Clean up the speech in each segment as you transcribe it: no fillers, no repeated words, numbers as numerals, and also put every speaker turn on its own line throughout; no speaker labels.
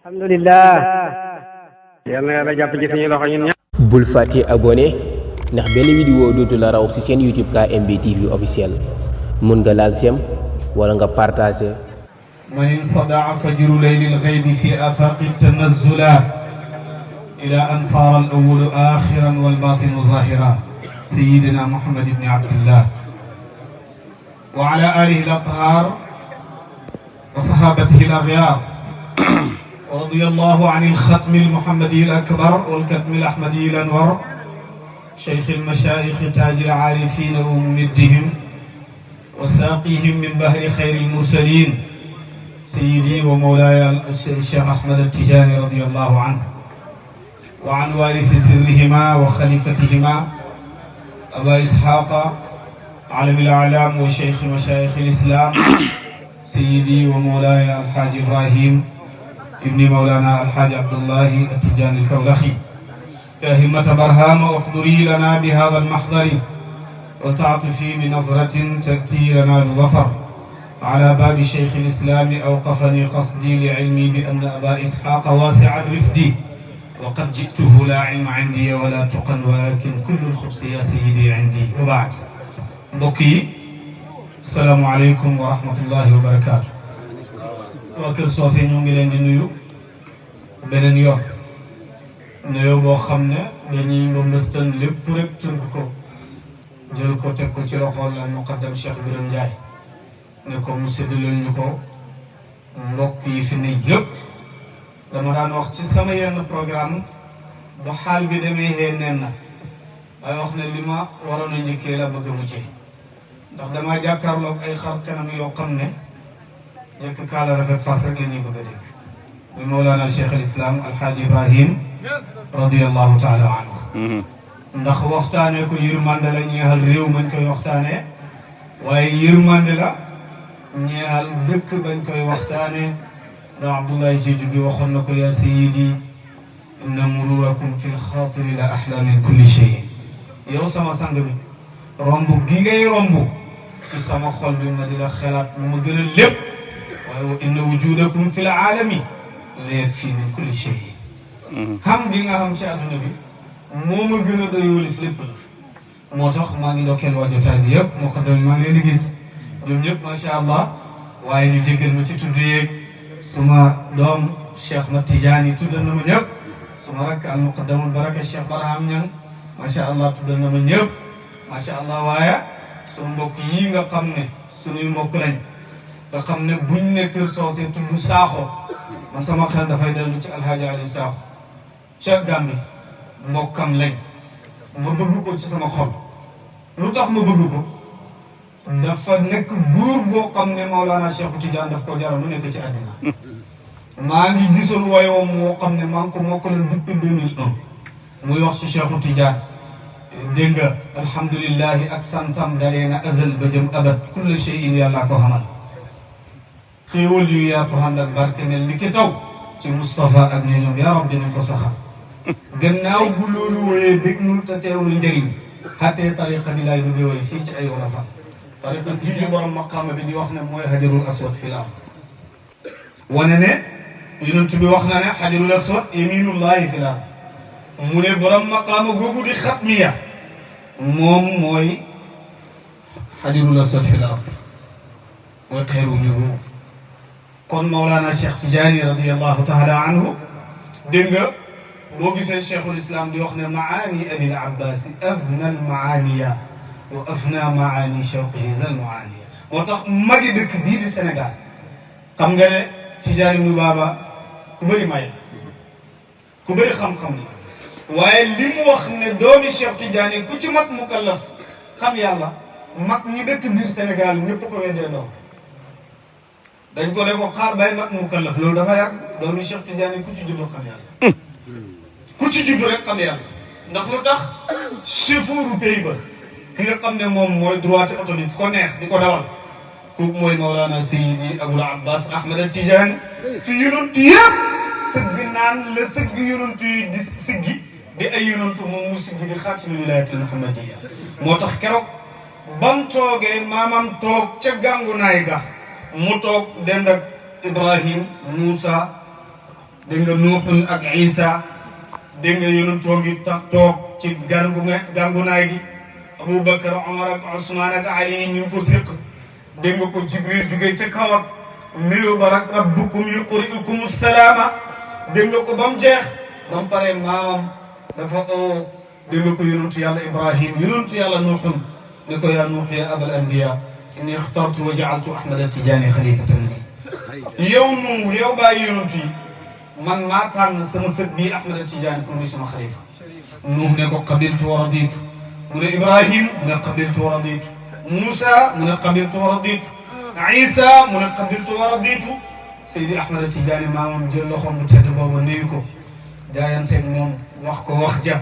alhamdulillah yàlla na yàlla jàpp ci suñu loxo ñun ñëpp.
bul fàtte abonné ndax benn vidéo dootu la raw ci seen YouTube KMB TV officiel mun nga laal sem wala nga partager.
man insadaa fajru laylil ghaybi fi afaqi tanazzula ila an saara al awwalu akhiran wal batinu zahira sayyidina Muhammad ibn Abdillah wa ala alihi al athhar wa sahabatihi al aghyar ورضي الله عن الختم المحمدي الأكبر والكتم الأحمدي الأنور شيخ المشايخ تاج العارفين وممدهم وساقيهم من بحر خير المرسلين سيدي ومولاي الشيخ أحمد التجاني رضي الله عنه وعن وارث سرهما وخليفتهما أبا إسحاق علم الأعلام وشيخ مشايخ الإسلام سيدي ومولاي الحاج إبراهيم ابن مولانا الحاج عبد الله التجاني الكولخي يا همة برهام احضري لنا بهذا المحضر وتعطفي بنظرة تأتي لنا بالظفر على باب شيخ الإسلام أوقفني قصدي لعلمي بأن أبا إسحاق واسع الرفد وقد جئته لا علم عندي ولا تقى ولكن كل الخبث يا سيدي عندي وبعد بقي السلام عليكم ورحمة الله وبركاته waa Kër Socé ñoo ngi leen di nuyu beneen yoon nuyoo boo xam ne dañuy mbëmbëstal lépp rek tënk ko jël ko teg ko ci loxool al muqaddam Cheikh Birame Ndiaye ne ko mu séddaleel ñu ko mbokk yi fi ne yëpp. dama daan wax ci sama yenn programme ba xaal bi demee xee nen na waaye wax ne li ma waroon a njëkkee la bëgg mu ci ndax damaa jàkkaarloog ay xar kanam yoo xam ne jëkk kaala rafet fas rek la ñuy bëgg a dégg muy Mawlana Cheikh al Islam Alxaaji Ibrahim radiyallahu taala anhu ndax waxtaanee ko yërmande la ñeexal réew mañ koy waxtaanee waaye yërmande la ñeexal dëkk bañ koy waxtaanee ndax Abdoulaye Jeeju bi waxoon na ko yaa sayyidi inna mururakum fi lxaatiri la ahla min kulli shay yow sama sang bi romb gi ngay romb ci sama xol bi ma di la xelaat mu ma gën a lépp wa inna wujudakum fi l aalami la yakfi min kulli shay xam gi nga xam ci àdduna bi moo ma gën a doy walis lépp la moo tax maa ngi ndokkeel waa jotaay bi yëpp muqaddam maa ngi leen di gis ñoom ñëpp macha allah waaye ñu jéggal ma ci tudd yeeg suma doom Cheikh Mat Tijaani tuddal na ma ñëpp suma rakk al muqaddamul baraka Cheikh Barham Ñang macha allah tuddal na ma ñëpp macha allah waaye sunu mbokk yi nga xam ne sunuy mbokk lañ nga xam ne buñ ne Kër Socé tudd Sakho man sama xel dafay dellu ci Alhaji Ali Sakho ca Gàmbi mbokkam lañ ma bëgg ko ci sama xol lu tax ma bëgg ko dafa nekk buur boo xam ne Maulana Cheikh Tidiane daf ko jaral lu nekk ci àddina maa ngi gisoon woyoom moo xam ne maa ngi ko mokkaloon depuis 2001 muy wax ci Cheikh Tidiane dégg nga alhamdulillahi ak santam dalee na azal ba jëm abad kulle shay'in yàllaa ko xamal xéewal yu yaatu ànd ak barke mel ni ki taw ci Moustapha ak ñoom yaa rabbi nañ ko saxal gannaaw bu loolu wooyee dégnul te teewlu njëriñ xattee tariqa bi laay bëgg woy fii ci ay wolofa tariqa tijji borom maqaama bi di wax ne mooy xajarul aswad fi la am wane ne yonent bi wax na ne xajarul aswad yaminullahi fi la am mu ne borom maqaama googu di xatmiya moom mooy xajarul aswad fi la am mooy xeeru ñu kon Mawlana Cheikh Tidiane radiyallahu taala anhu dégg nga boo gisee Cheikhul Islam di wax ne maani abil abbas afna al maaniya wa afna maani shawqihi al maaniya moo tax magi dëkk bii di Sénégal xam nga ne Tidiane ibnu Baba ku bëri may ku bëri xam-xam la waaye li mu wax ne doomi Cheikh Tidiane ku ci mat mukallaf xam yàlla mag ñi dëkk biir Sénégal ñëpp ko weddee loo dañ ko ne ko xaar bay mat mukallaf loolu dafa yàgg doomi Cheikh Tidiane ku ci juddoo xam yàlla ku ci juddu rek xam yàlla ndax lu tax chauffeuru pays ba ki nga xam ne moom mooy droite oto bi ko neex di ko dawal kooku mooy Mawlana Seydi Abul Abbas Ahmad Tidiane fi yonantu yëpp sëgg naan la sëgg yonantu yi di siggi di ay yonantu moom mu siggi di xaatimul wilaayatil muhammadiya moo tax keroog bam toogee maamam toog ca gàngu naay ga mu toog dend ak Ibrahim Moussa dégg nga Nuuxun ak Isa dégg nga yonentoo ngi tax toog ci gàngunaay gi Aboubacar Omar ak Ousmane ak Ali ñu ngi ko séq dégg nga ko Jibril jugee ca kaw ak nuyu ba rak rabbukum yuqri'ukum salaama dégg nga ko ba mu jeex ba mu paree maamam dafa oo dégg nga ko yonentu yàlla Ibrahim yonentu yàlla Nuuxun ne ko yaa Nuux ya abal anbiya inni ixtartu wa jaaltu Ahmada Tijaani xalifatan li yow Nuux yow bàyyi yonentu yi man maa tànn sama sët bii Ahmada Tijaani pour muy sama xalifa Nuux ne ko qabiltu wa raditu mu ne Ibrahim mu ne qabiltu wa raditu Moussa mu ne qabiltu wa raditu Isa mu ne qabiltu wa raditu Seydi Ahmada Tijaani maamam jël loxoom bu tedd boobu nuyu ko jaayanteeg moom wax ko wax ja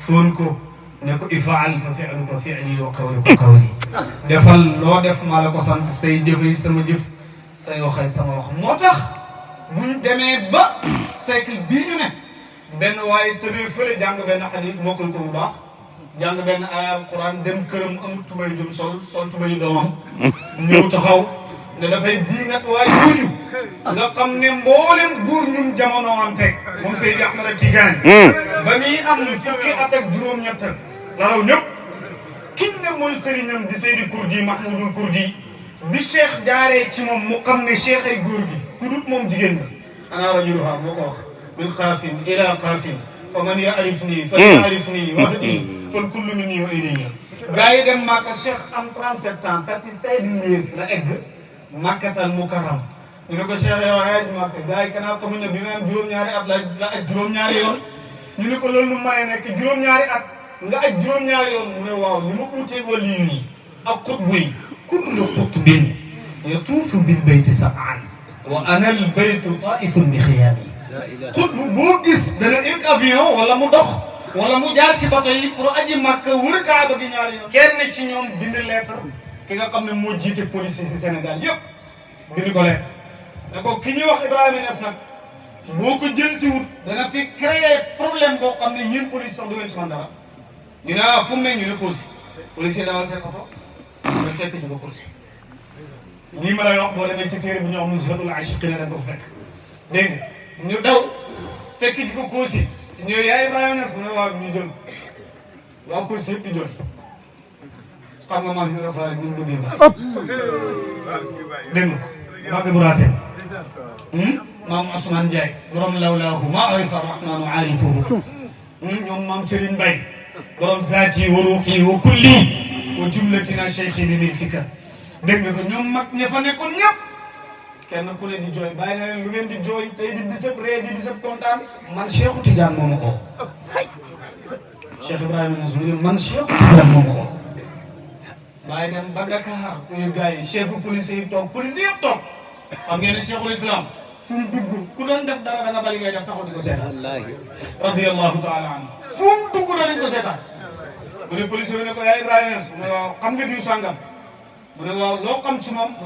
fóon ko ne ko ifaal fa fi'luka fi'li wa qawluka qawli defal loo def maa la ko sant say jëfay sama jëf say waxay sama wax moo tax buñ demee ba siècle bii ñu ne benn waaye tëbee fële jàng benn xadis mokkal ko bu baax jàng benn aaya alquran dem këram amul tubay jum sol tubayu doomam ñëw taxaw ne dafay diingat waaye jooju nga xam ne mboolem góor ñun jamono wante moom Seydi Ahmada Tijaani ba muy am fukki at ak juróom-ñett la raw ñëpp kiñ ne mooy sëriñam di Seydi Kurdi Mahmoudul Kurdi bi cheikh jaaree ci moom mu xam ne cheikh ay góor gi ku dut moom jigéen la ana rajuluha moo ko wax min qaafin ila qaafin fa man yaarifni fa yaarifni wahdi fal kullu minni wa ilayya gars yi dem Màkka cheikh am 37 ans 37 years la egg Makkatal Mukarram ñu ne ko cheikh yow xeej Màkka gars yi kanaa xamuñ ne bi ma am juróom-ñaari at la aj juróom-ñaari yoon ñu ne ko loolu nu mënee nekk juróom-ñaari at nga aj juróom-ñaari yoon mu ne waaw li ma uutee waliyu yi ak xutbu yi kullu xutbin yatuufu bil bayti sab'an wa ana al baytu taifun bi xiyaami xutbu boo gis dana egg avion wala mu dox wala mu jaar ci bato yi pour aji Makka wër Kaaba gi ñaari yoon kenn ci ñoom bind lettre ki nga xam ne moo jiite police yi si Sénégal yëpp bind ko lettre ne ko ki ñuy wax Ibrahima Niass nag boo ko jël si wut dana fi créer problème boo xam ne yéen police sax du ngeen ci man dara ñu ne ah fu mu ne ñu ne Kossy policier dawal seen oto nga fekk ji ko Kossy lii ma lay wax boo demee ci téere bu ñu wax Nuzhatul Aashiqiin da nga ko fekk dégg nga ñu daw fekk ji ko Kossy ñëw yaa Ibrahima Niass mu ne waaw ñu jël waaw Kossy yëpp di jooy xam nga maam fi dafa rek ñu bëggee baax dégg nga Mbacke Bourasé maam Ousmane Ndiaye borom lawlaahu ma arifa rahmanu aarifuhu ñoom maam Serigne Mbaye borom zaati wa ruuxi wa kulli wa jumlatina cheikhi bi milkika dégg nga ko ñoom mag ña fa nekkoon ñëpp kenn ku ne di jooy bàyyi na leen lu ngeen di jooy tey di bisab ree di bisab kontaan man Cheikhu Tidiane moo ma oo Cheikh Ibrahima Niass mu ne man Cheikhu Tidiane moo ma oo bàyyi dem ba Dakar ñu gars yi chefu police yi toog police yëpp toog xam ngeen ne Cheikhul Islam fu mu dugg ku doon def dara da nga bali ngay def taxaw di ko seetaan radiyallahu taala anhu fu mu dugg danañ ko seetaan mu ne police bi ne ko yaa Ibrahima Niass mu ne waaw xam nga diw sàngam mu ne waaw loo xam ci moom mu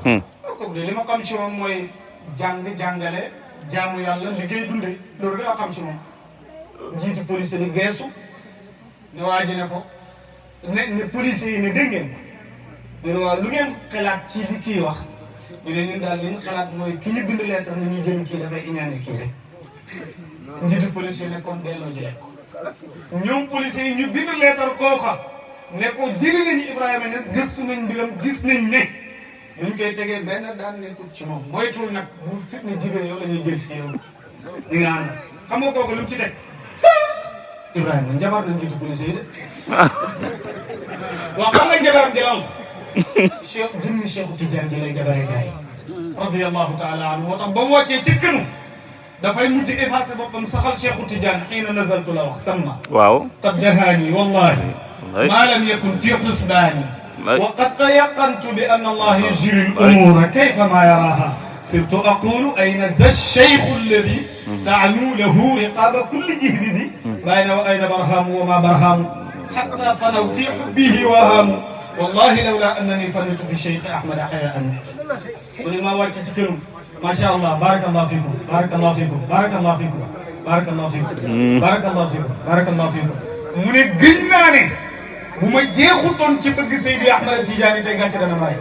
ne kooku de li ma xam ci moom mooy jàngale jaamu yàlla liggéey dunde loolu laa xam ci moom njiiti police bi geesu ne waa ji ne ko ne police yi ne dégg ngeen ñu ne waaw lu ngeen xalaat ci li kii wax ñu ne ñun daal li ñu xalaat mooy ki ñu bind lettre na ñuy jëli kii dafay iñaane kii rek njiiti police yi ne kon delloo jëlee ko ñoom police yi ñu bind lettre kooka ne ko jëli nañu Ibrahima Niass gëstu nañ mbiram gis nañ ne buñ koy tegee benn daan nekkul ci moom moytuwul nag bu fitna jibee yow la ñuy jël si yow di nga ànd xam nga kooku lu mu ci teg Ibrahima njabar na njiitu police yi de waaw xam nga njabaram jëlal cheikh jëmmi Cheikhu Tidiane ji lay jabaree gars yi radiyallahu taala anhu moo tax ba mu wàccee ci kënu dafay mujj effacé boppam saxal Cheikhu Tidiane xiina nazaltu la wax samma waaw qad dahaani wallahi ma lam yakun fi xusbaani wa qad tayaqantu bi anna allah yajri al umura kayfa ma yaraha sirtu aqulu ayna za cheikhu alladi taanu lahu riqaba kulli jihdidi bayna wa ayna barhamu wa ma barhamu hatta fanaw fi hubbihi wahamu wallahi lawla annani fanitu fi cheikh ahmad hayaan mu ne maa wàcc ci këram macha allah barakallahu fikum barakallahu fikum barakallahu fikum barakallahu fikum barakallahu fikum barakallahu fikum mu ne gëñ naa ne bu ma jeexutoon ci bëgg Seydi Ahmad Tidiane tey gàcce dana may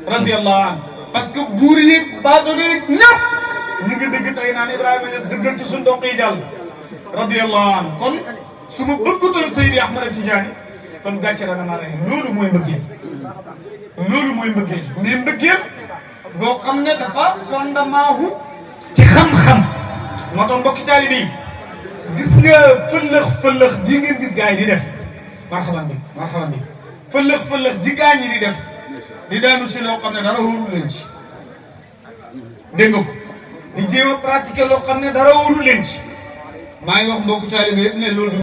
radiyallahu anhu parce que buur yi baadoolo yi ñëpp ñi ngi dégg tey naan Ibrahima Niass dëggal ci suñu doq yi jàll radiyallahu anhu kon su ma bëggutoon Seydi Ahmad Tidiane kon gàcce dana maa rey loolu mooy mbëggeel loolu mooy mbëggeel mais mbëggeel goo xam ne dafa fondement ci xam-xam moo tax mbokki taalibe yi gis nga fëllëx ji ngeen gis gars yi di def marxaban bi fëllëx ji gars ñi di def di daanu si loo xam ne dara wóorul leen ci dégg nga ko di jéem a pratiquer loo xam ne dara wóorul leen ci maa ngi wax mbokki taalibe yëpp ne loolu